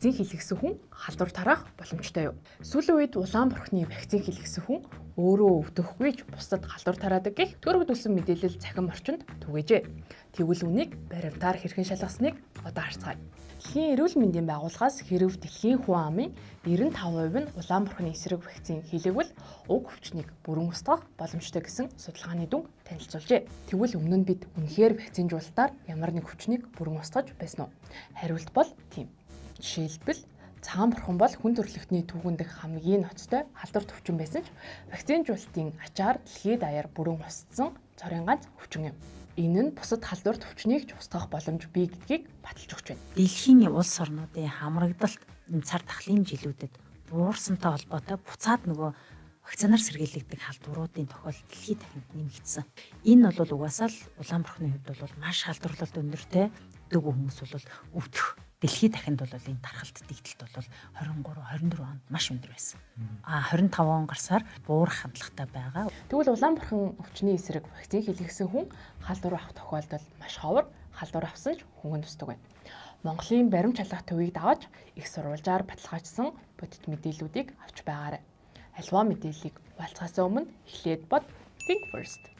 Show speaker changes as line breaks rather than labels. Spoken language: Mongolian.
Вакцин хийлгэсэн хүн халдвар тараах боломжтой юу? Сүүлийн үед улаан бурхны вакцин хийлгэсэн хүн өөрөө өвдөхгүй ч бусдад халдвар тараадаг гэх төрөгдүүлсэн мэдээлэл цахим орчинд түгээжээ. Тэгвэл үүнийг баримтаар хэрхэн шалгасныг одоо харцгаая. Дэлхийн эрүүл мэндийн байгууллагаас хэрв дэлхийн хүн амын 95% нь улаан бурхны эсрэг вакцин хийлгэвэл уг өвчнийг бүрэн устгах боломжтой гэсэн судалгааны дүн танилцуулжээ. Тэгвэл өмнө нь бид үнэхээр вакцинжуулалтаар ямар нэг өвчнийг бүрэн устгаж байсан уу? Хариулт бол тийм. Жишээлбэл, цагаан бурхан бол хүн төрөлхтний түүхэн дэх хамгийн ноцтой халдварт өвчин байсан ч вакцинжуулалтын ачаар дэлхийд даяар бүрэн устсан цорын ганц өвчин юм. Энэ нь бусад халдварт өвчнийг ч устгах боломж бий гэдгийг баталж өгч байна.
Дэлхийн улс орнуудын хамрагдалт энэ цар тахлын жилүүдэд буурсантай холбоотой буцаад нөгөө вакцинаар сэргийлэгдэх халдваруудын тохиолдол дэлхийд дахинд нэмэгдсэн. Энэ бол угаасаа л улаан бурхны хувьд бол маш халдварлалт өндөртэй, дэгүү хүмүүс бол өвдөх. Дэлхийд дахинд бол энэ тархалт дэгдэлт бол 23 24 онд маш өндөр байсан. А 25 он гарсаар буурах хандлагатай байгаа.
Тэгвэл улаан бурхан өвчний эсрэг вакцин хийлгэсэн хүн халдвар авах тохиолдол маш ховор, халдвар авсан ч хөнгөн тусдаг байна. Монголын баримт шалгах төвийг даваж их сурвалжаар баталгаажсан бодит мэдээллүүдийг авч байгаарай. Аливаа мэдээллийг хуваалцахаас өмнө эхлээд бод, think first.